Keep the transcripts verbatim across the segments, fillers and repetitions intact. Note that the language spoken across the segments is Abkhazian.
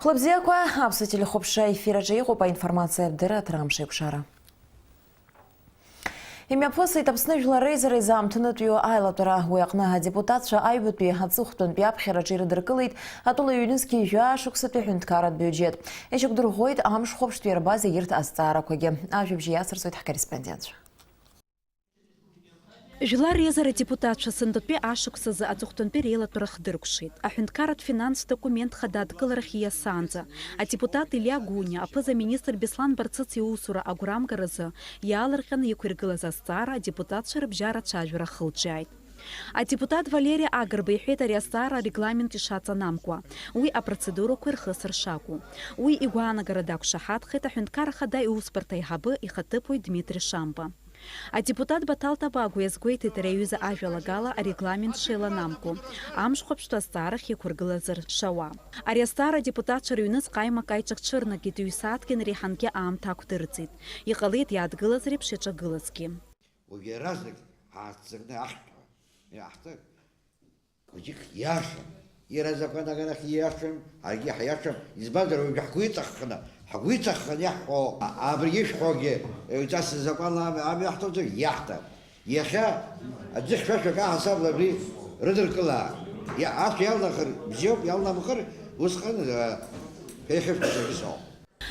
Хәлыбзиақәа, аԥсуа телехәаԥшра ефир аҿы иҟоуп аинформациатә дырраҭара Амш еиқәшара. Имҩаԥысит Аԥсны жәлар реизара изаамҭанытәиу аилатәара. Уи аҟны адепутатцәа аҩбатәи аҵыхәтәантәи аԥхьараҿы ирыдыркылеит атәыла ҩнызқьи жәаа шықәсатәи аҳәынҭқарратә биуџьет. Ишьақәдырӷәӷәеит амш хәаԥштә иарбаз егьырҭ азҵаарақәагьы. Ажәабжь иацырҵоит ҳкорреспондентцәа. Жәлар реизара адепутатцәа сынтәатәи ашықәс азы аҵыхәтәантәи реилатәара хдыркәшеит. Аҳәынҭқарратә финанстә документ хада адкыларахь ииасаанӡа, адепутат Илиа Гәыниа аԥыза-министр Беслан Барцыц иусура агәрамгаразы иаалырҟьаны иқәиргылаз азҵаара адепутатцәа рыбжьара ацәажәара ахылҿиааит. Адепутат Валери Агрба иҳәеит ари азҵаара арегламент ишаҵанамкуа, уи апроцедурақәа ирхысыр шакәу. Уи игәаанагара дақәшаҳаҭхеит Аҳәынҭқарра Ахада иусбарҭа аиҳабы ихаҭыԥуаҩ Дмитри Шамба. Адепутат Баҭал Табагә иазгәеиҭеит ари аҩыза ажәалагала арегламент шеиланамго, амш хәаԥштә азҵаарахь иқәыргылазар шауа. Ари азҵаара адепутатцәа рыҩныҵҟа аимак аиҿак ҽырнагеит, ҩ-сааҭк инареиҳангьы аамҭа ақәдырҵеит. Иҟалеит иааҭгылаз реиԥш иаҿагылазгьы. Уажә иаразнак ҳааҭӡакны ахьҭҳәа иаҳҭыр. Хәыҷык иашам. Иара азакәан аганахь ииашам, ҳаргьы ҳиашам. Избанзар, уажәы ҳгәы иҵаххны, ҳгәы иҵаххны иаҳҳәо, а-, абригьы ишәҳәогьы, ҩҵас закәанла ами, ами иаҳҭоуҵар, иаҳҭап. Иахьа аӡы хьшәашәак аҳасабала абри рыдыркылаа. Иа-, ашә иалнахыр бзиоуп, иалнамхыр, усҟан, а, ҳәа ихьышәҭ саргьы соуп.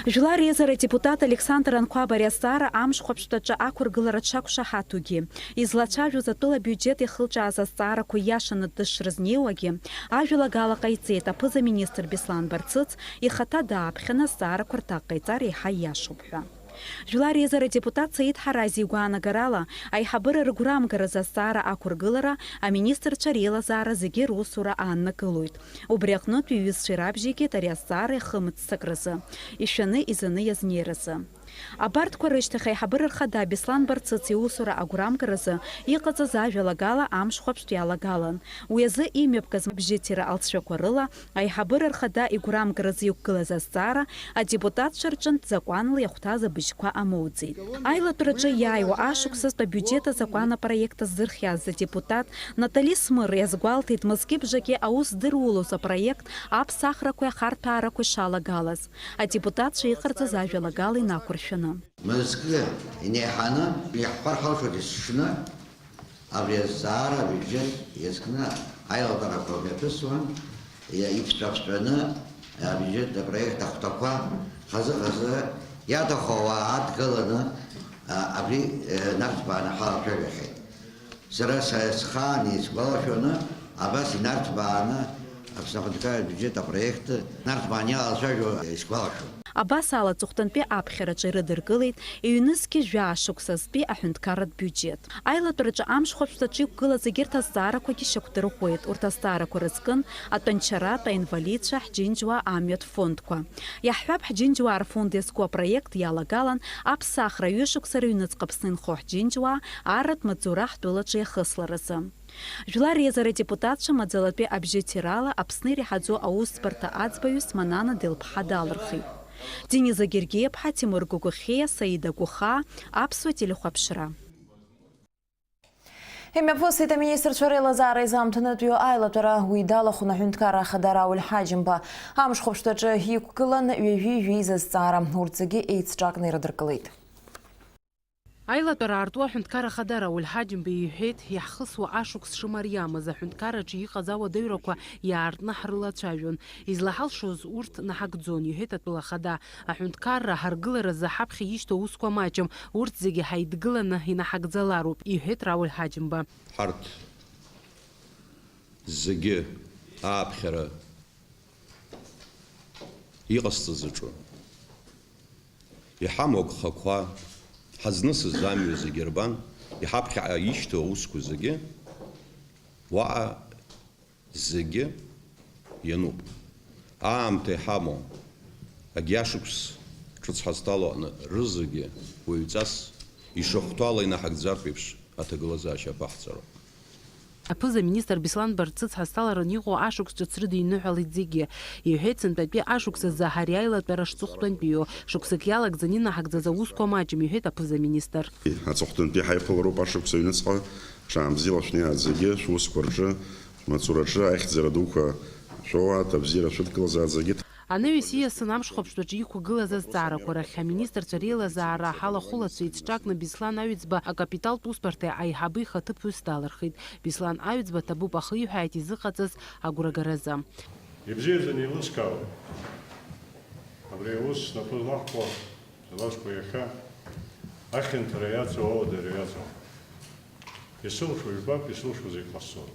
Жәлар реизара адепутат Александр Анқәаб ари азҵаара амш хәаԥштәаҿы ақәыргылара дшақәшаҳаҭугьы, излацәажәоз атәыла абиуџьет иахылҿиааз азҵаарақәа ииашаны дышрызнеиуагьы, ажәалагала ҟаиҵеит, аԥыза-министр Беслан Барцыц ихаҭа дааԥхьаны азҵаарақәа рҭак ҟаиҵар еиҳа ииашоуп ҳәа. Жәлар реизара адепутат Саид Ҳарази игәаанагарала, аиҳабыра рыгәрамгаразы азҵаара ақәыргылара аминистрцәа реилазаара зегьы русура ааннакылоит. Убри аҟнытә иҩызцәа ирабжьеигеит ари азҵаара иахымыццакразы, ишәаны изаны иазнеиразы. Абарҭқәа рышьҭахь аиҳабыра рхада Беслан Барцыц иусура агәрамгаразы иҟаҵаз ажәалагала амш хәаԥштә иалагалан. Уи азы имҩаԥгаз абжьыҭира алҵшәақәа рыла аиҳабыра рхада игәрамгаразы иқәгылаз азҵаара адепутатцәа рҿынтә закәанла иахәҭаз абыжьқәа амоуӡеит. Аилатәраҿы иааиуа ашықәсазтә абиуџьет азакәан апроект азырхиаз адепутат Натали Смыр иазгәалҭеит, мызки-бжаки аус здырулоз апроект аԥсахрақәеи ахарҭәаарақәеи шалагалаз, адепутатцәа иҟарҵаз ажәалагала инақәыршәаны. Мызкы инеиҳаны иаҳҳәар ҳалшоит есҽны, абри азҵаара абиуџьет иазкны аилатәарақәа мҩаԥысуан, иа-, иԥҵәаԥҵәаны абиуџьет апроект ахәҭақәа хазы-хазы иаҭаху ауаа адгыланы, а, абри, э, нарҭбааны ҳалацәажәахьеит. Сара са схаан исгәалашәоны, абас инарҭбааны, Аԥсны ахәыҷқәа рбиуџьет апроект нарҭбааны иалацәажәо исгәалашәон. Абас ала, аҵыхәтәантәи аԥхьараҿы ирыдыркылеит ҩнызқьи жәаа шықәсазтәи аҳәынҭқарратә биуџьет. Аилатәараҿы амш хәаԥштәаҿы иқәгылаз егьырҭ азҵаарақәагьы шьақәдырӷәӷәеит. Урҭ азҵаарақәа рызкын атәанчаратә, аинвалидцәа, ҳџьынџьуаа амҩатә фондқәа. Иаҳҳәап, ҳџьынџьуаа рфонд иазку апроект иалагалан аԥсахра ҩышықәса рыҩныҵҟа Аԥсны инхо ҳџьынџьуаа арратә маҵзура ҳтәылаҿы иахысларазы. Жәлар реизара адепутатцәа маӡалатәи абжьыҭирала Аԥсны иреиҳаӡоу аусӡбарҭа аӡбаҩыс Манана Делԥҳа далырхит. Дениза Гергиаԥҳа, Тимур Гогохиа, Саида Гәыхаа, Аԥсуа телехәаԥшра. Имҩаԥысит аминистрцәа реилазаара изаамҭанытәиу аилатәара. Уи далахәын аҳәынҭқарра ахада Рауль Ҳаџьымба. Амш хәаԥштәаҿы иқәгылан ҩажәи жәеиза зҵаара. Урҭ зегьы еицҿакны ирыдыркылеит. Аилатәара аартуа аҳәынҭқарра ахада Рауль Ҳаџьымба иҳәеит, иаҳхысуа ашықәс шымариамыз, аҳәынҭқарраҿы иҟаз ауадаҩрақәа иаартны ҳрылацәажәон. Излаҳалшоз урҭ наҳагӡон, иҳәеит атәыла ахада. Аҳәынҭқарра ҳаргыларазы ҳаԥхьа ишьҭоу аусқәа маҷым, урҭ зегьы ҳаидгыланы инаҳагӡалароуп, иҳәеит Рауль Ҳаџьымба. Ҳарҭ зегьы ааԥхьара иҟасҵаз аҿы иҳамоу агхақәа, ҳазнысыз амҩа зегьы рбан, иҳаԥхьаҟа ишьҭоу аусқәа зегьы уаҟа зегьы иануп. Аамҭа иҳамоу, агьашықәс ҿыц ҳазҭало аҟны рызегьы уаҩҵас ишахәҭоу ала инаҳагӡартә еиԥш аҭагылазаашьа аԥаҳҵароуп. Аԥыза-министр Беслан Барцыц ҳазҭаларан иҟоу ашықәс ҿыц рыдиныҳәалеит зегьы. Иҳәеит, сынтәатәи ашықәс азы ҳари аилатәара шҵыхәтәантәиу. Шықәсык иалагӡаны инаҳагӡаз аусқәа маҷым, иҳәеит аԥыза-министр. Аҵыхәтәантәи ҳаиԥылароуп ашықәс аҩныҵҟа. Ҽаанбзиала шәнеиааит зегьы, шәусқәа рҿы, шәмаҵураҿы ахьӡара дуқәа шәоуааит, абзиара шәыдкылазааит зегьы. Анаҩс ииасын амш хәаԥштәаҿы иқәгылаз азҵаарақәа рахь аминистрцәа реилазаара ҳалахәылацәа еицҿакны Беслан Аҩӡба акапиталтә усбарҭа аиҳабы ихаҭыԥ ҩыс далырхит. Беслан Аҩӡба ҭабуп ахиҳәааит изыҟаҵаз агәрагаразы. Ибзиаӡаны еилыскаауеит. Абри аус снапы злахәхо, злазкуа иахьа ахьанҭара иаҵоу, ауадара иаҵоу. Исылшо жәбап, исылшо зегь ҟасҵоит.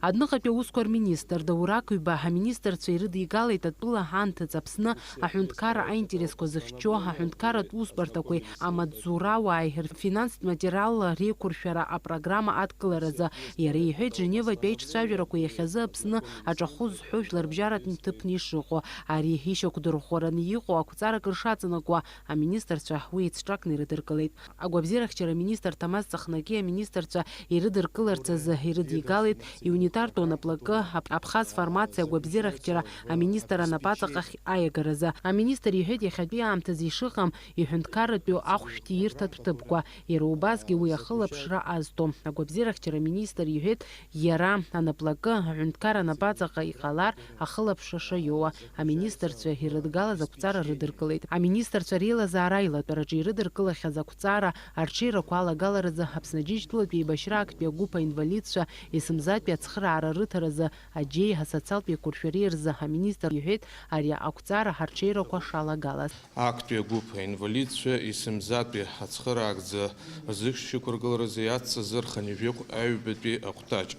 Адәныҟатәи аусқәа рминистр Даур Акыҩба аминистрцәа ирыдигалеит атәыла ҳанҭыҵ Аԥсны аҳәынҭқарра аинтересқәа зыхьчо аҳәынҭқарратә усбарҭақәеи амаҵзурауааи рфинанстә материалла реиқәыршәара апрограмма адкыларазы. Иара иҳәеит, Женеватәи аиҿцәажәарақәа иахьазы Аԥсны аҿахәы зҳәо жәларбжьаратә ҭыԥны ишыҟоу, ари ишьақәдырӷәӷәараны иҟоу ақәҵарак ршаҵанакуа, аминистрцәа уи еицҿакны ирыдыркылеит. Агәабзиарахьчара аминистр Ҭамаз Ҵахнаки аминистрцәа ирыдыркыларц азы ирыдигалеит иунитартә уанаплакы Аб-, Абхаз формациа агәабзиарахьчара аминистр анапаҵаҟахь аиагаразы. Аминистр иҳәеит, иахьатәи аамҭазы ишыҟам иҳәынҭқарратәу ахәшәтәирҭатә ҭыԥқәа, иара убасгьы уи ахылаԥшра азҭо. Агәабзиарахьчара аминистр иҳәеит, иара анаплакы аҳәынҭқар анапаҵаҟа иҟалар ахылаԥшра шаиоуа. Аминистрцәа ирыдгалаз ақәҵара рыдыркылеит. Аминистрцәа реилазаара аилатәараҿы ирыдыркылахьаз ақәҵара арҽеирақәа алагаларазы Аԥсны Аџьынџьтәылатәи еибашьра актәи агәыԥ аинвалидцәа есымзатәи ацхыраара рыҭаразы аџьеи асоциалтә еиқәыршәареи рзы аминистр иҳәеит, ари ақәҵара ҳарҽеирақәа шалагалаз. Актәи агәыԥ аинвалидцәа есымзатәи ацхыраагӡа рзышьақәыргыларазы иацҵаз рхынҩажәи аҩбатәи акәтаҷ.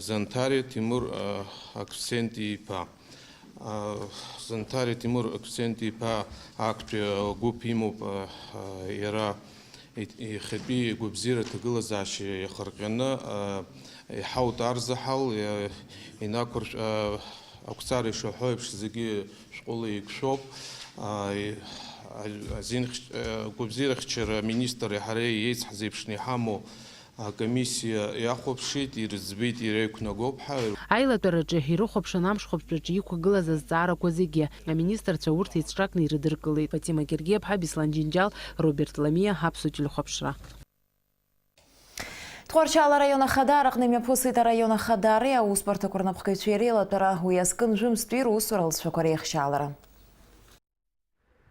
Занҭариа Ҭемур, а, Акцент-иԥа. А, Занҭариа Ҭемур Акцент-иԥа актәи агәыԥ имоуп, а, а, иара и-, иахьатәи игәабзиара аҭагылазаашьа иахырҟьаны, а, иҳаут арзаҳал, иа-, инақәыршә-, а, ақәҵара ишаҳәо еиԥш зегьы шәҟәыла еиқәшәоуп. А, и-, а, азин хь-, а, гәабзиарахьчара аминистр иаҳареи еицҳазеиԥшны иҳамоу Акомиссиа иахәаԥшит, ирыӡбеит, иреиқәнагоуп ҳәа. Аилатәараҿы ирыхәаԥшын амш хәаԥштәаҿы иқәгылаз азҵаарақәа зегьы. Аминистрцәа урҭ еицҿакны ирыдыркылеит. Фатима Гергиаԥҳа, Беслан Џьынџьал, Роберт Ламиа, Аԥсуа телехәаԥшра. Тҟәарчал араион ахадара аҟны имҩаԥысит араион ахадареи аусбарҭақәа рнапхгаҩцәеи реилатәара. Уи азкын жәымзтәи русура алҵшәақәа реихшьаалара.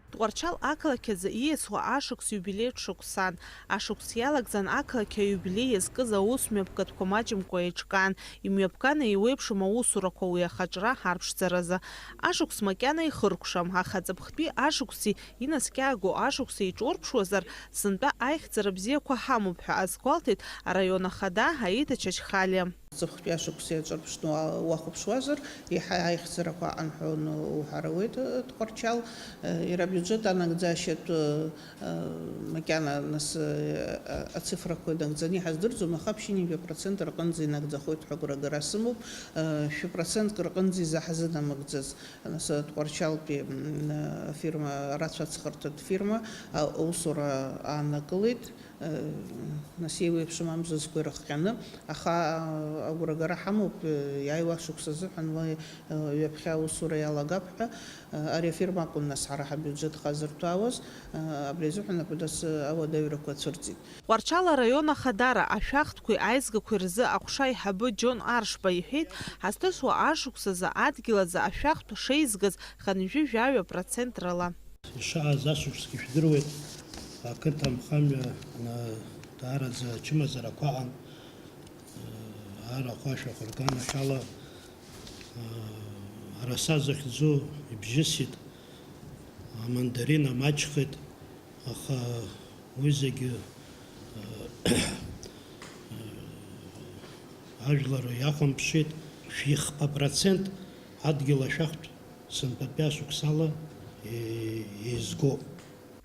Тҟәарчал ақалақь азы ииасуа ашықәс иубилеитә шықәсан. Ашықәс иалагӡан ақалақь аиубилеи иазкыз аус мҩаԥгатәқәа маҷымкәа еиҿкаан, имҩаԥган еиуеиԥшым аусурақәа уи ахаҿра арԥшӡаразы. Ашықәс макьана ихыркәшам, аха аҵыԥхтәи ашықәси инаскьааго ашықәси еиҿурԥшуазар, сынтәа аихьӡара бзиақәа ҳамоуп ҳәа азгәалҭеит араион ахада Аида Чачхалиа. Ҵыԥхтәи ашықәс иаҿырԥшны уа-, уахәаԥшуазар, еиҳа аихьӡарақәа аҟан ҳәа уны-, уҳәар ауеит, э, Тҟәарчал, э, иара абиуџьет анагӡашьатә, э, э, макьана нас, э, э, ацифрақәа инагӡаны иҳаздырӡом, аха ԥшьынҩажәа процент рҟынӡа инагӡахоит ҳәа агәрагара сымоуп, э, шәи процентк рҟынӡа изаҳзынамыгӡаз, нас, э, Тҟәарчалтәи, м, э, афирма, арацәа ацхырҭатә фирма, а, аусура ааннакылеит. Нас еиуеиԥшым амзызқәа ирыхҟьаны, аха агәрагара ҳамоуп, иааиуа ашықәс азыҳәан уи ҩаԥхьа аусура иалагап ҳәа, ари афирма акәын нас ҳара ҳабиуџьет хазырҭәаауаз, абри азыҳәан аподас ауадаҩрақәа цәырҵит. Тҟәарчал араион ахадара, ашәахтәқәеи аизгақәеи рзы аҟәша аиҳабы Џьон Аршба иҳәеит, ҳазҭысуа ашықәс азы адгьыл азы ашәахтә шеизгаз хынҩажәи жәаҩа процентрала. Ишааз ашықәсгьы шәдыруеит, ақыҭа анхамҩа, на-, даараӡа ачымазарақәа аҟан, арахә ашәахәа рганахьала, араса захьӡу ибжьысит, амандарина маҷхеит, аха уи зегьы, ажәлар иахәамԥшит, шәихԥа процент адгьыл ашәахтә сынтәатәи ашықәсала, е-, еизгоуп.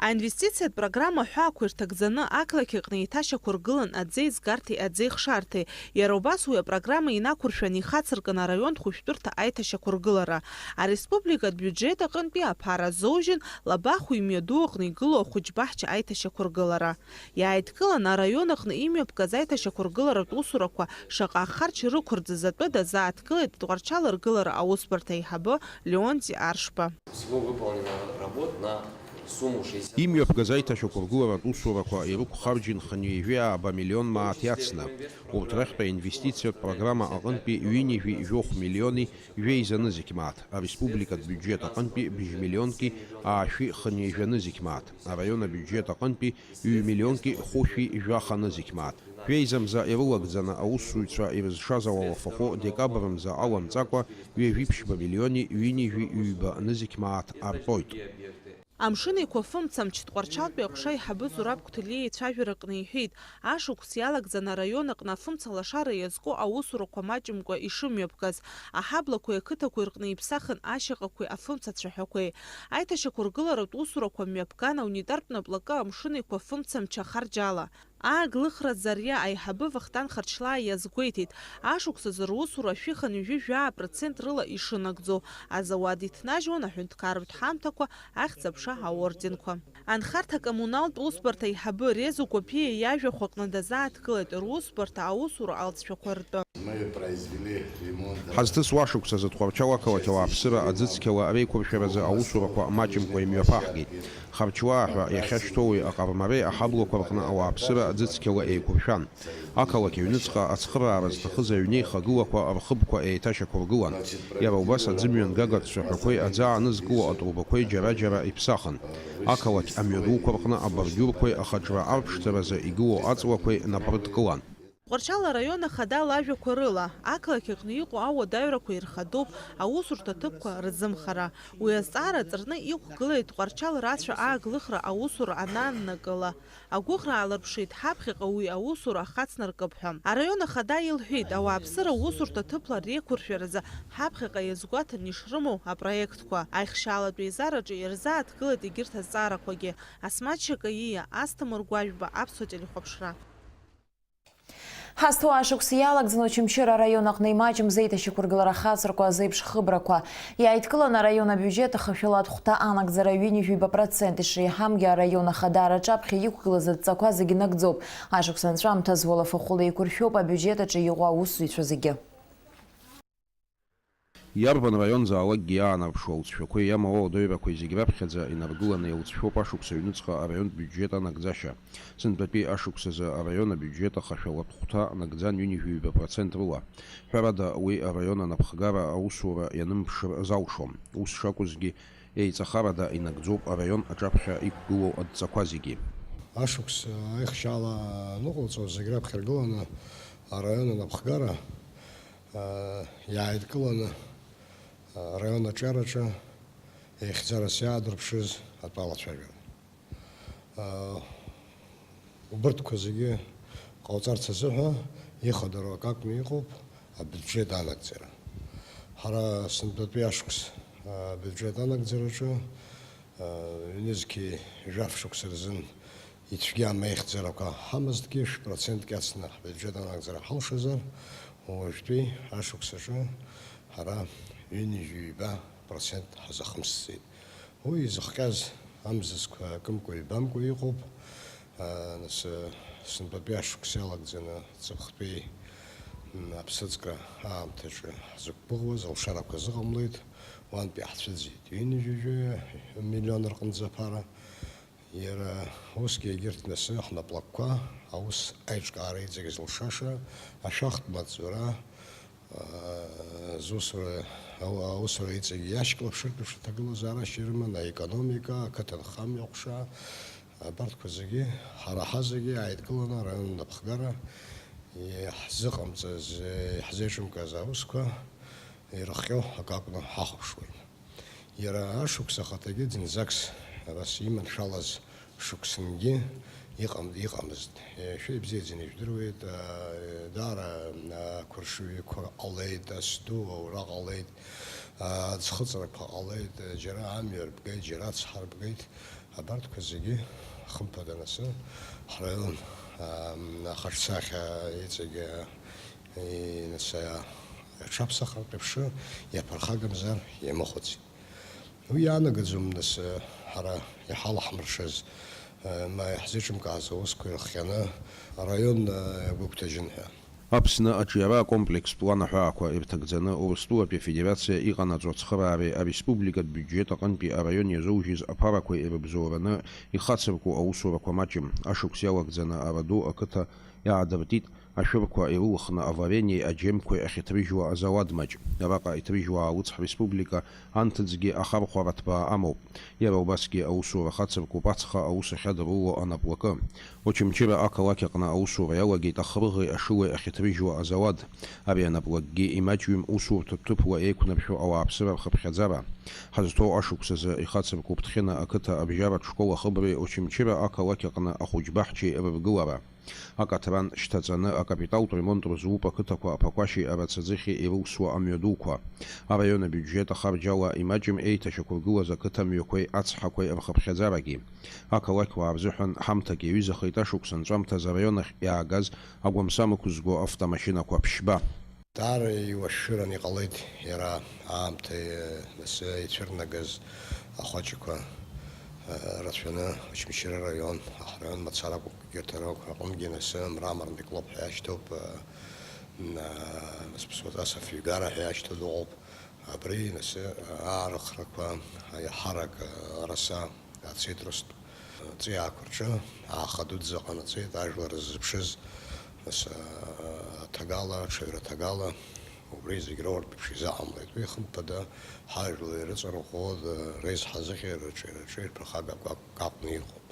Аинвестициатә программа аҳәаақәа ирҭагӡаны ақалақь аҟны еиҭашьақәыргылан аӡеизгарҭеи аӡеихшарҭеи. Иара убас уи апрограмма инақәыршәаны ихацыркын араионтә хәышәтәырҭа аиҭашьақәыргылара. Ареспубликатә биуџьет аҟынтәи аԥара азоужьын Лабахәы имҩаду аҟны игылоу ахәыҷбаҳча аиҭашьақәыргылара. Иааидкылан араион аҟны имҩаԥгаз аиҭашьақәыргыларатә усурақәа шаҟа ахарџь рықәырӡыз атәы дазааҭгылеит Тҟәарчал аргылара аусбарҭа аиҳабы Леонти Аршба. Всего выполнено работ на Имҩаԥгаз аиҭашьақәыргыларатә усурақәа ирықәхарџьын хынҩажәи ааба миллион мааҭ иацны, урҭ рахьтә аинвестициатә программа аҟынтәи ҩынҩажәи жәохә миллиони жәеиза нызқь мааҭ, ареспубликатә биуџьет аҟынтәи бжь миллионки аашәи хынҩажәа нызқь мааҭ, араион абиуџьет аҟынтәи ҩ миллионки хәышәи жәаха нызқь мааҭ. Жәеиза мза ирылагӡаны аусзуҩцәа ирызшаз ауалафахәы декабр мза аламҵакәа ҩажәи ԥшьба миллиони ҩынҩажәи ҩба нызқь мааҭ артәоит. Амшын Еиқәа афымцамч Тҟәарчалтәи аҟәша аиҳабы Зураб Қәҭлиа ицәажәараҟны иҳәеит, ашықәс иалагӡаны араион аҟны афымца лашара иазку аусурақәа маҷымкәа ишымҩаԥгаз, аҳаблақәеи ақыҭақәеи рҟны иԥсахын ашьаҟақәеи афымца цәаҳәақәеи. Аиҭашьақәыргыларатә усурақәа мҩаԥган аунитартә наплакы Амшын Еиқәа афымцамч ахарџьала. Ааглыхра Зариа аиҳабы Вахтанг Харчлаа иазгәеиҭеит, ашықәс азы русура шәи хынҩажәи жәаа процент рыла ишынагӡо, азауад иҭнажьуан аҳәынҭқарратә ҳамҭақәа, ахьӡ-аԥша аорденқәа. Анхарҭа-коммуналтә усбарҭа аиҳабы Резо Гәаԥиа иажәахә аҟны дазааҭгылеит русбарҭа аусура алҵшәақәа ртәы. Ҳазҭысуа ашықәс азы Тҟәарчал ақалақь ауааԥсыра аӡыцқьала реиқәыршәаразы аусурақәа маҷымкәа имҩаԥаҳгеит. Харчлаа ҳәа иахьашьҭоу уи аҟармареи аҳаблақәа рҟны ауааԥсыра аӡыцқьала еиқәыршәан. Ақалақь аҩныҵҟа ацхыраара зҭахыз аҩнеихагылақәа рхыбқәа еиҭашьақәыргылан. Иара убас аӡымҩангагатә цәаҳәақәеи аӡы аанызкыло атрубақәеи џьара-џьара иԥсахын. Ақалақь амҩадуқәа рҟны абордиурқәеи ахаҿра арԥшӡаразы игылоу аҵлақәеи напрыдкылан. Тҟәарчал араион ахада лажәақәа рыла, ақалақь аҟны иҟоу ауадаҩрақәа ирхадоуп аусурҭа ҭыԥқәа рзымхара. Уи азҵаара ҵарны иқәгылеит Тҟәарчал рацәа ааглыхра аусура анааннакыла. Агәыӷра аалырԥшит ҳаԥхьаҟа уи аусура ахацнаркып ҳәа. Араион ахада илҳәеит, ауааԥсыра усурҭа ҭыԥла реиқәыршәаразы ҳаԥхьаҟа иазгәаҭаны ишрымоу апроектқәа. Аихшьаалатә еизараҿы ирзааҭгылеит егьырҭ азҵаарақәагьы. Асмаҭ Шьакаииа, Асҭамыр Гәажәба, Аԥсуа телехәаԥшра. Ҳазҭоу ашықәс иалагӡаны Очамчыра араион аҟны имаҷым зеиҭашьақәыргылара ахацырку азеиԥш хыбрақәа. Иааидкыланы араион абиуџьет ахашәалатә хәҭа анагӡара ҩынҩажәи ҩба процент ишреиҳамгьы араион ахадара аҿаԥхьа иқәгылаз адҵақәа зегьы нагӡоуп. Ашықәс анҵәамҭаз уалафахәыла еиқәыршәоуп абиуџьет аҿы иҟоу аусзуҩцәа зегьы. Иарбан раионзаалакгьы иаанарԥшуа алҵшәақәеи иамоу ауадаҩрақәеи зегь раԥхьаӡа инаргыланы иалҵшәоуп ашықәс аҩныҵҟа араионтә биуџьет анагӡашьа. Сынтәатәи ашықәс азы араион абиуџьет ахашәалатә хәҭа нагӡан ҩынҩажәи ҩба процент рыла. Ҳәарада, уи араион анапхгара аусура ианымԥшыр залшом. Ус шакәызгьы, еиҵахарада инагӡоуп араион аҿаԥхьа иқәгылоу адҵақәа зегьы. Ашықәс аихшьала аныҟалҵо зегь раԥхьа иргыланы араион анапхгара иааидкыланы араион аҿиараҿы еихьӡарас иаадырԥшыз атәалацәажәара. Убырҭқәа зегьы ҟауҵарц азыҳәа ихадароу акы акәны иҟоуп абиуџьет анагӡара. Ҳара сынтәатәи ашықәс абиуџьет анагӡараҿы ҩнызқьи жәаф шықәса рзын ицәгьам аихьӡарақәа ҳамазҭгьы, шә-процентк иацны ҳбиуџьет анагӡара ҳалшазар, уажәтәи ашықәс аҿы ҳара ҩынҩажәи ҩба процент ҳазахымсӡеит. Уи изыхҟьаз амзызқәа акымкәа-ҩбамкәа иҟоуп. Нас, сынтәатәи ашықәс иалагӡаны ҵыԥхтәи, м, аԥсыӡкра аамҭаҿы ҳзықәгәыӷуаз алшарақәа зыҟамлеит. Уантәи ҳцәыӡит ҩынҩажәи миллион рҟынӡа аԥара. Иара усгьы егьырҭ нас ҳнаплакқәа аус аиҿкаара иҵегь зылшаша, ашәахтә маҵзура, аа, зусура, ау-, аусура иҵегь иашьклаԥшыртә еиԥш аҭагылазаара ашьа ирыман, аекономика, ақыҭанхамҩа аҟәша, абарҭқәа зегьы, ҳара ҳазегьы ааидкыланы араион анапхгара иаҳзыҟамҵаз, иаҳзеиҿымкааз аусқәа ирыхҟьо акы акәны ҳахәаԥшуеит. Иара ашықәс ахаҭагьы зынӡакс абас иманшәалаз шықәсангьы иҟам-, иҟамызт. Шәа ибзиаӡаны ижәдыруеит, аа, даара, аа, ақәыршҩқәа ҟалеит, ас ду аура ҟалеит, аа, аӡхыҵрақәа ҟалеит, џьара амҩа рбгеит, џьара ацҳа рбгеит. Абарҭқәа зегьы, хымԥада, нас ҳраион, аа, ахаҿсахьа иҵегь, аа, и-, нас, аа, аҽаԥсахартә еиԥш иаԥырхагамзар иамыхәацит. Уи иаанагаӡом, нас, ҳара иҳалаҳмыршаз, ма иаҳзеиҿымкааз аусқәа ирыхҟьаны араион гәыгәҭажьын ҳәа. Аԥсны аҿиара акомплекстә ланаҳәаақәа ирҭагӡаны Урыстәылатәи Афедерациа иҟанаҵо ацхыраареи ареспубликатә биуџьет аҟынтәи араион иазоужьыз аԥарақәеи ирыбзоураны ихацырку аусурақәа маҷым. Ашықәс иалагӡаны Араду ақыҭа иаадыртит ашәырқәа ирылхны аварениеи аџьемқәеи ахьыҭрыжьуа азауад маҷ. Араҟа иҭрыжьуа аалыҵ ҳреспублика анҭыҵгьы ахархәара ҭбаа амоуп. Иара убасгьы аусура хацыркуп ацха аус ахьадыруло анаплакы. Очамчыра ақалақь аҟны аусура иалагеит ахрыӷи ашылеи ахьыҭрыжьуа азауад. Ари анаплакгьы имаҷҩым усурҭатә ҭыԥла еиқәнаршәо ауааԥсыра рхыԥхьаӡара. Ҳазҭоу ашықәсазы ихацыркуп Ҭхьына ақыҭа абжьаратә школ ахыбреи Очамчыра ақалақь аҟны ахәыҷбаҳчеи рыргылара. Акаҭран шьҭаҵаны акапиталтә ремонт рызуп ақыҭақәа Аԥақәашьи Арацаӡыхьи ирылсуа амҩадуқәа. Араион абиуџьет ахарџь ала имаҷым еиҭашьақәыргылаз ақыҭа мҩақәеи ацҳақәеи рхыԥхьаӡарагьы. Ақалақьуаа рзыҳәан ҳамҭак иаҩызахеит ашықәс анҵәамҭаз араион ахь иаагаз агәамсам ықәызго автомашьынақәа ԥшьба. Даара еиуашәшәыран иҟалеит иара аамҭа, нас ицәырнагаз ахәаҷақәа, э, рацәаны Очамчыра араион, ҳраион мацара акәым, егьырҭ араионқәа рҟынгьы нас мраморный клуб ҳәа иашьҭоуп, э, н-, а, нас ԥсуаҵас афҩгара ҳәа иашьҭоу дыҟоуп. Абри нас аарыхрақәа аиҳарак, э, араса ацитрустә ҵиаақәа рҿы ааха дуӡӡа ҟанаҵеит, ажәлар ззыԥшыз, нас, аҭагала, аҽаҩра аҭагала, убри зегь роуртә еиԥш изыҟамлеит. Уи, хымԥада, ҳажәлар ирыҵарӷәӷәо, р-, реизҳа зыхьи, рыҿи-рыҿи рԥырхага акәакә акәны иҟоуп.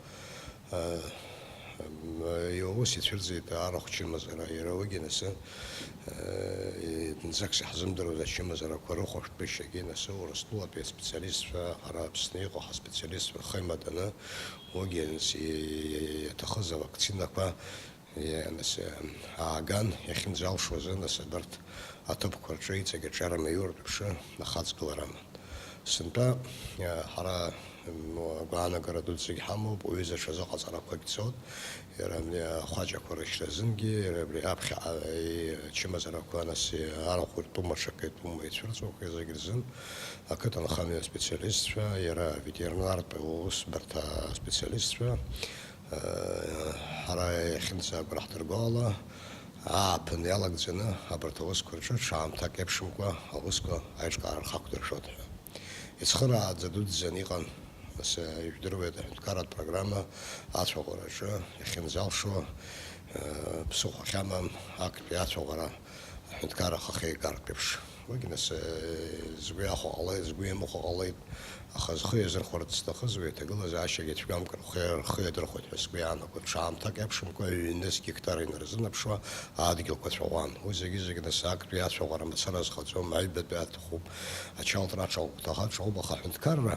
М, ус ицәырҵит арахә чымазара, иара уигьы нас, э, зынӡаск иаҳзымдыруаз ачымазарақәа рыхәышәтәышьагьы нас Урыстәылатәи аспециалистцәа, ара Аԥсны иҟоу ҳаспециалистцәа рхы имаданы, уигьы нас и-, иаҭахыз авакцинақәа, и-, нас, э, ааган, иахьынӡалшоз, нас абарҭ аҭыԥқәа рҿы иҵегь аҿиара маиуртә еиԥш ахаҵгылара аман. Сынтәа, э, ҳара, м, агәаанагара дуӡӡагь ҳамоуп, уҩыза аҽазыҟаҵарақәагь цоит, иара абни ахәаҷақәа рышьра азынгьы, иара абри аԥхьаҟа ачымазарақәа, нас, арахә иртәума, аҽакы иатәума ицәырҵуа, зегь рзын ақыҭанхамҩа аспециалистцәа, иара аветеринартә усбарҭа аспециалистцәа, э, ҳара иахьынӡагәра ҳдырго ала, ааԥын иалагӡаны абарҭ аусқәа рҿы ҽаамҭак еиԥшымкәа аусқәа аиҿкаара рхы ақәдыршәоит ҳәа. Ицхырааӡа дуӡӡаны иҟан, нас, ижәдыруеит, аҳәынҭқарратә программа ацәаӷәараҿы иахьынӡалшо, э, ԥсыхәа ахьамам, актәи ацәаӷәара аҳәынҭқарра ахахьеигартә еиԥш. Уигь, нас, э, згәы иахәо ҟалеит, згәы иамыхәо ҟалеит, аха зхы иазырхәарц зҭахыз уи аҭагылазаашьагьы цәгьамкәа рхы, рхы иадырхәоит ҳәа сгәы иаанагоит. Ҽаамҭак иаԥшымкәа ҩ-нызқь гектар инарзынаԥшуа адгьылқәа цәаӷәан. Уи зегьы-зегьы, нас, актәи ацәаӷәара мацара зхаӡом, аҩбатәи аҭахуп, ачалтра аҽа-, аҭахаҽоуп, аха аҳәынҭқарра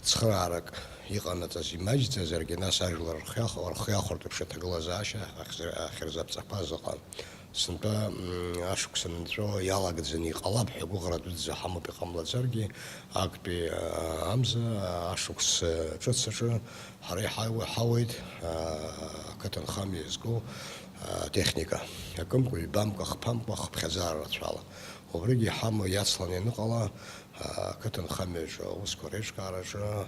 цхыраарак иҟанаҵаз имаҷӡазаргьы, нас ажәлар рхы иах-, рхы иахәартә еиԥш аҭагылазаашьа ахьзы-, ахьырзаԥҵақәаз ыҟан. Сынтәа, м, ашықәс анынҵәо иалагӡаны иҟалап ҳәа агәыӷра дуӡӡа ҳамоуп, иҟамлаӡаргьы, актәи, а, амза, а, ашықәс, а, ҿыц аҿы ҳара иҳауа-, ҳауеит, а, ақыҭанхамҩа иазку, а, техника. Акымкәа, ҩбамкәа, хԥамкәа, хыԥхьаӡара рацәала. Убригьы иҳамоу иацланы ианыҟала, ақыҭанхамҩаҿы аусқәа реиҿкаараҿы,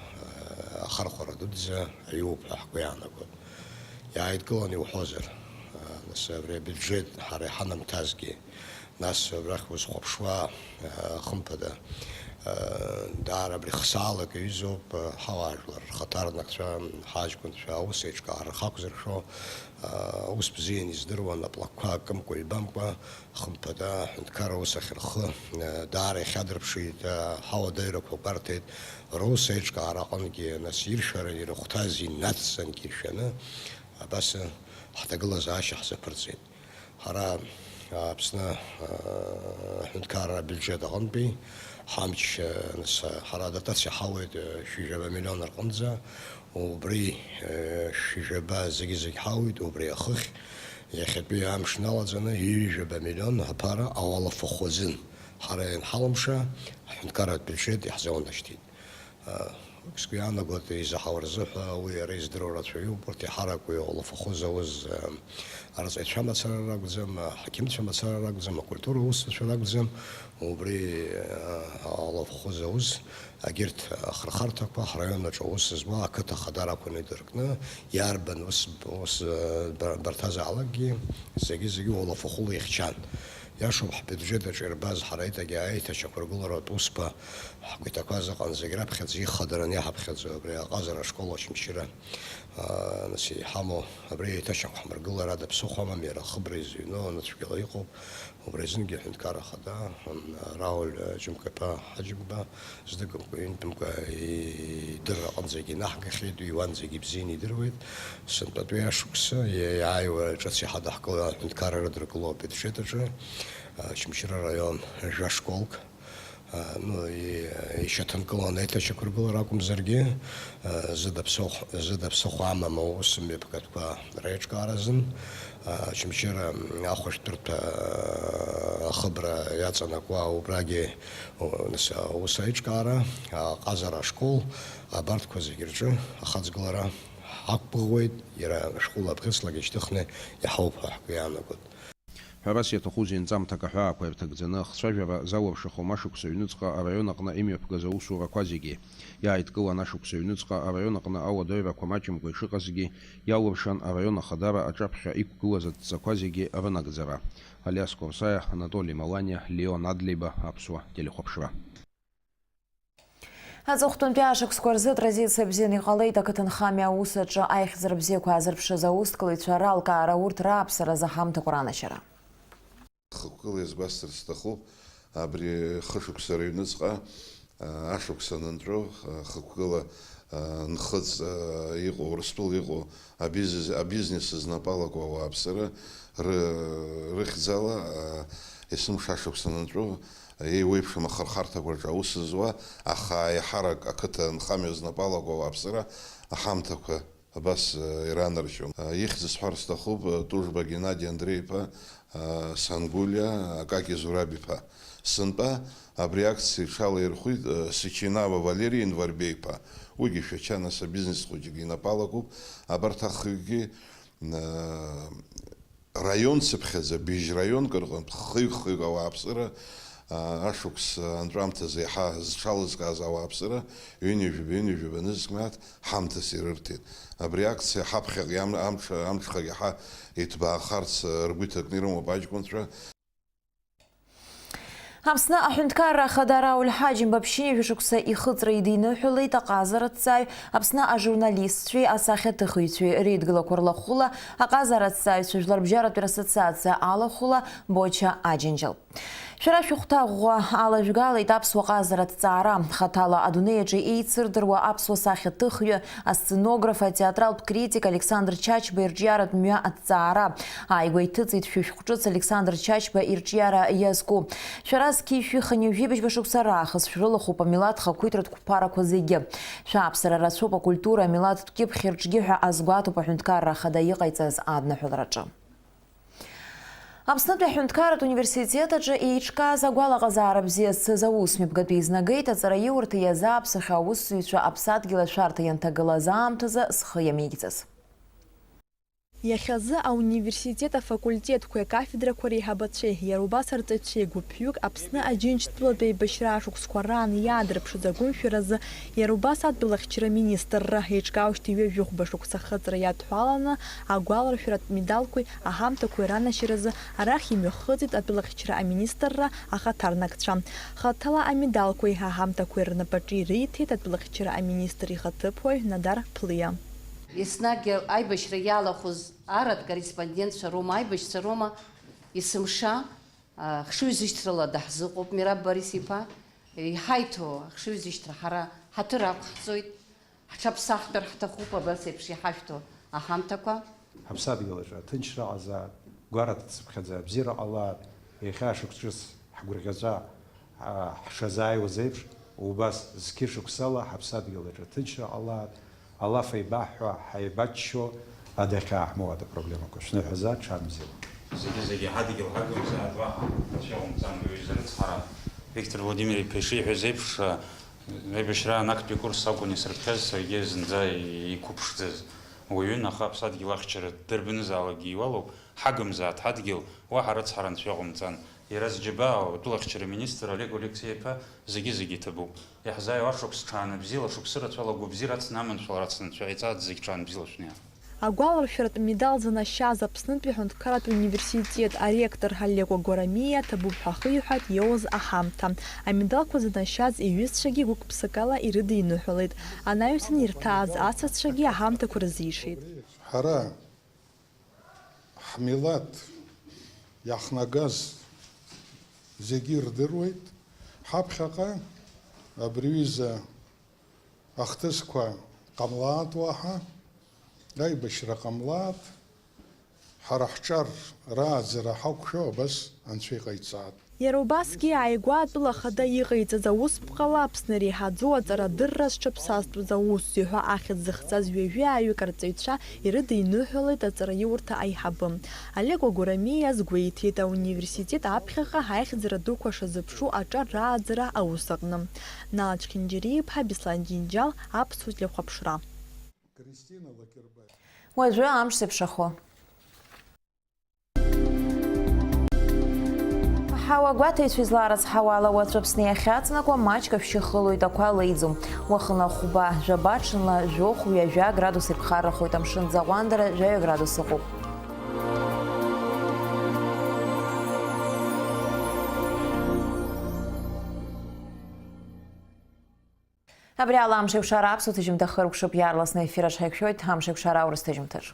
ахархәара дуӡӡа аиуп ҳәа ҳгәы иаанагоит. Иааидкыланы иуҳәозар, нас абри абиуџьет ҳара иҳанамҭазгьы, нас абрахь узхәаԥшуа, хымԥада, даара абри хсаалак аҩызоуп, ҳауаажәлар рхаҭарнакцәа, ҳаҷкәынцәа аус еиҿкаара рхы ақәзыршәо, ус бзианы издыруан, аплакқәа акымкәа, ҩбамкәа, хымԥада, аҳәынҭқарра аус ахь рхы, э, даара ихьадырԥшит, э, ҳауадаҩрақәа гәарҭеит, рус аиҿкаара аҟынгьы, нас иршәара ирыхәҭаз инацҵангьы иршәаны, абас, э, ҳҭагылазаашьа ҳзаԥырҵеит. Ҳара, э, Аԥсны, э, аҳәынҭқарра абиуџьет аҟынтәи ҳамч, э, нас, э, ҳара адотациа ҳауеит, э, шәи жәаба миллион рҟынӡа, Убри, э, шәи жәаба зегьы-зегь ҳауит, убри ахыхь, иахьатәи амш налаҵаны, ҩажәи жәаба миллион аԥара ауалафахә азын. Ҳара ианҳалымша, аҳәынҭқарратә биуџьет иаҳзаунашьҭит. Э, Сгәы иаанагоит, изаҳауа рзыҳәа уи иара издыруа рацәаҩуп, урҭ иҳараку иуалафахәы зауз, э, арҵаҩцәа мацара ракәӡам, аҳақьымцәа мацара ракәӡам, акультура аусзуҩцәа ракәӡам, убри, э, алафахәы зауз, егьырҭ ахырхарҭақәа ҳраион аҿы аус зуа ақыҭа ахадарақәа инадыркны, иарбан ус, ус, э, бар-, барҭазаалакгьы зегьы-зегьы уалафахәыла ихьчан. Иашоуп, ҳбиуџьет аҿы ирбаз ҳара иҵегьы аиҭашьақәыргыларатә усқәа ҳкәитақәа зыҟан зегь раԥхьаӡа ихадараны иҳаԥхьаӡо абри аҟазара ашкол Очамчыра, аа, нас иҳамоу абри аиҭашьақәҳмыргыларада ԥсыхәа амам, иара ахыбра изыҩноу анацәгьала иҟоуп, убри азынгьы аҳәынҭқарра ахада, м, Рауль Џьымкаԥа Ҳаџьымба, знык ҩынтәымкәа идырра аҟынӡагьы инаҳгахьеит, уи уанӡагьы ибзианы идыруеит. Сынтәатәи ашықәса иа-, иааиуа ҿыц иҳадаҳкыло аҳәынҭқарра рыдыркыло абиуџьет аҿы, а, Очамчыра араион жәа школк, а, ну, и-, ишьаҭанкыланы аиҭашьақәыргылара акәымзаргьы, а, зыда ԥсыхә-, зыда ԥсыхәа амам аусмҩаԥгатәқәа реиҿкааразын, а, Очамчыра ахәышәтәырҭа, а, ахыбра иаҵанакуа убрагьы, о, нас, аус аиҿкаара, аҟазара ашкол, абарҭқәа зегь рҿы ахаҵгылара ҳақәгәыӷуеит, иара шәҟәыла бӷьыцлагьы шьҭыхны иаҳауп ҳәа ҳгәы иаанагоит. Ҳәарас иаҭахузеи, нҵамҭак аҳәаақәа ирҭагӡаны ахцәажәара заларшахом ашықәс аҩныҵҟа араион аҟны имҩаԥгаз аусурақәа зегьы. Иааидкылан ашықәс аҩныҵҟа араион аҟны ауадаҩрақәа маҷымкәа ишыҟазгьы, иалыршан араион ахадара аҿаԥхьа иқәгылаз адҵақәа зегьы рынагӡара. Алиас Курсаиа, Анатоли Маланиа, Леон Адлеиба, Аԥсуа телехәаԥшра. Аҵыхәтәантәи ашықәсқәа рзы традициа бзианы иҟалеит ақыҭанхамҩа аус аҿы аихьӡара бзиақәа аазырԥшыз аусҭгалаҩцәа ралкаара, урҭ рааԥсаразы аҳамҭақәа ранашьара. Хықәкыла иазгәасҭарц сҭахуп, абри хышықәса рыҩныҵҟа, а, ашықәс анынҵәо, а, хықәкыла, а, нхыҵ, а, иҟоу, Урыстәыла иҟоу абиз-, абизнес знапы алаку ауааԥсыра ры-, рыхьӡала, а, есымша ашықәс анынҵәо, еиуеиԥшым ахырхарҭақәа рҿы аус зуа, аха аиҳарак ақыҭа нхамҩа знапы алаку ауааԥсыра аҳамҭақәа абас, э, иранаршьон. Э, ихьӡ сҳәар сҭахуп, э, Тужба Геннади Андреи-иԥа, э, Сангулиа Акаки Зураб-иԥа. Сынтәа абри акциа иҽалаирхәит, э, Сичинава Валери Енварбеи-иԥа. Уигьы Шәача, нас, абизнес хәыҷык инапы алакуп. Абарҭ ахҩыкгьы, э, раион цыԥхьаӡа, быжь раионк рҟынтә хҩык-хҩык ауааԥсыра, а, ашықәс анҵәамҭазы иаҳа зҽалызкааз ауааԥсыра ҩынҩажәаба, ҩынҩажәаба нызқь мааҭ ҳамҭас ирырҭеит. Абри акциа ҳаԥхьаҟа иам-, амҽ-, амҽхак иаҳа иҭбаахарц, а, ргәы иҭакны ирымоуп аҷкәынцәа. Аԥсны аҳәынҭқарра ахада Рауль Ҳаџьымба ԥшьынҩажәа шықәса ихыҵра идиныҳәалеит аҟазара аҭҵааҩ, Аԥсны ажурналистцәеи асахьаҭыхыҩцәеи реидгылақәа рлахәыла, аҟазара аҭҵааҩцәа жәларбжьаратәи рассоциациа алахәыла Боча Аџьынџьал. Шәара шәыхәҭа ӷәӷәа алажәгалеит аԥсуа ҟазара аҭҵаара. Хаҭала адунеи аҿы еицырдыруа аԥсуа сахьаҭыхҩы, асценограф, атеатралтә критик Александр Чачба ирҿиаратә мҩа аҭҵаара. Ааигәа иҭыҵит шәышәҟә ҿыц Александр Чачба ирҿиара иазку. Шәара зқьи шәи хынҩажәи быжьба шықәса раахыс шәрылахәуп амилаҭ хақәиҭратә қәԥарақәа зегьы. Шәааԥсара рацәоуп акультура, амилаҭтә кьыԥхь рҿгьы ҳәа азгәаҭоуп аҳәынҭқарра ахада иҟаиҵаз адныҳәалараҿы. Аԥснытәи аҳәынҭқарратә университет аҿы еиҿкааз агәалаҟазаара бзиа зцыз аусмҩаԥгатәы изнагеит аҵараиурҭа иазааԥсахьоу аусзуҩцәа аԥсадгьыл ашәарҭа ианҭагылаз аамҭазы зхы иамеигӡаз. Иахьазы ауниверситет афакультетқәеи акафедрақәа реиҳабацәеи, иара убас арҵаҩцәеи гәыԥҩык Аԥсны Аџьынџьтәылатә еибашьра ашықәсқәа раан иаадырԥшыз агәымшәаразы, иара убас атәылахьчара аминистрра еиҿкаауеижьҭеи ҩажәихәба шықәса ахыҵра иадҳәаланы, агәаларшәаратә медалқәеи аҳамҭақәеи ранашьаразы арахь имҩахыҵит атәылахьчара аминистрра ахаҭарнакцәа. Хаҭала амедалқәеи аҳамҭақәеи рнапаҿы ириҭеит атәылахьчара аминистр ихаҭыԥуаҩ Надар Ԥлиа. Еснагь аибашьра иалахәыз арратә корреспондентцәа роума, аибашьцәа роума, есымша, а, хшыҩзышьҭрала даҳзыҟоуп Мераб Борис-иԥа. Иҳаиҭо ахшыҩзышьҭра ҳара ҳаҭыр ақәҳҵоит, ҳҽаԥсахтәыр ҳҭахуп абас еиԥш иҳашәҭо аҳамҭақәа. Ҳаԥсадгьыл аҿы аҭынчра ҟазаат, гәараҭацыԥхьаӡа абзиара ҟалаат, иахьа шықәс ҿыц ҳгәырӷьаҵәа, а, ҳшазааиуаз еиԥш, убас зқьышықәсала ҳаԥсадгьыл аҿы аҭынчра ҟалаат, алаф еибаҳҳәо, ҳаибаччо, адәахьаа ҳмоуат апроблемақәа. Шәныҳәазаат, ҽаанбзиала. Зегьы-зегьы ҳадгьыл ҳагымзаат, уаҳа ацәа умҵан, уаҩы изрыцҳара. Виктор Владимир-иԥа ишиҳәаз еиԥш, Аибашьраан актәи курс акәын исыркхьаз, саргьы зынӡа иқәыԥшӡаз уаҩын, аха аԥсадгьыл ахьчара ддырбанызаалакгьы иуалуп, ҳагымзааит ҳадгьыл, уаҳа рыцҳара анцәа иҟамҵан. Иара зџьабаа, атәыла ахьчара аминистр Олег Алексеи-иԥа, зегьы-зегьы иҭабуп. Иаҳзааиуа ашықәс ҽаанбзиала, шықәсыра цәала гәыбзиара ацны аманшәалара ацны анцәа иҵааӡ зегь ҽаанбзиала шәнеи. Агәаларшәаратә медал занашьаз Аԥснытәи аҳәынҭқарратә университет аректор Алеко Гәарамиа ҭабуп ҳәа ахиҳәааит иоуз аҳамҭа. Амедалқәа занашьаз иҩызцәагьы гәык-ԥсыкала ирыдиныҳәалеит, анаҩсан ирҭааз асасцәагьы аҳамҭақәа рзишеит. Ҳара ҳмилаҭ иаҳнагаз зегьы ирдыруеит. Ҳаԥхьаҟа абри ҩыза ахҭысқәа ҟамлаат уаҳа, аибашьра ҟамлаат, ҳара ҳҿар рааӡара ҳақәшәо абас Анцәа иҟаиҵаат. Иара убасгьы ааигәа атәыла ахада иҟаиҵаз аусԥҟала Аԥсны иреиҳаӡоу аҵарадырра зҽаԥсазтәыз аусзуҩ ҳәа ахьӡ зыхҵаз ҩажәи ааҩык арҵаҩцәа ирыдиныҳәалеит аҵараиурҭа аиҳабы. Олег Гәарамиа азгәеиҭеит, ауниверситет аԥхьаҟа аихьӡара дуқәа шазыԥшу аҿар рааӡара аус аҟны. Нал Чхинџьариа-иԥҳа, Беслан Џьынџьал, Аԥсуа телехәаԥшра. Уажәы амш зеиԥшрахо. Ҳауа гәаҭаҩцәа изларыцҳауа ала, уаҵәы Аԥсны иахьаҵнакуа маҷк ашәшьыхылоит, ақәа леиӡом. Уахынла хәба, жәаба, ҽынла жәохә, ҩажәа градус иԥхаррахоит, амшын ӡаҟәандара жәаҩа градус ыҟоуп. Абри ала амш еиқәшара аԥсуа ҭыжьымҭа хыркәшап, иаарласны аефир аҿы ҳаиқәшәоит амш еиқәшара аурыс ҭыжьымҭаҿ.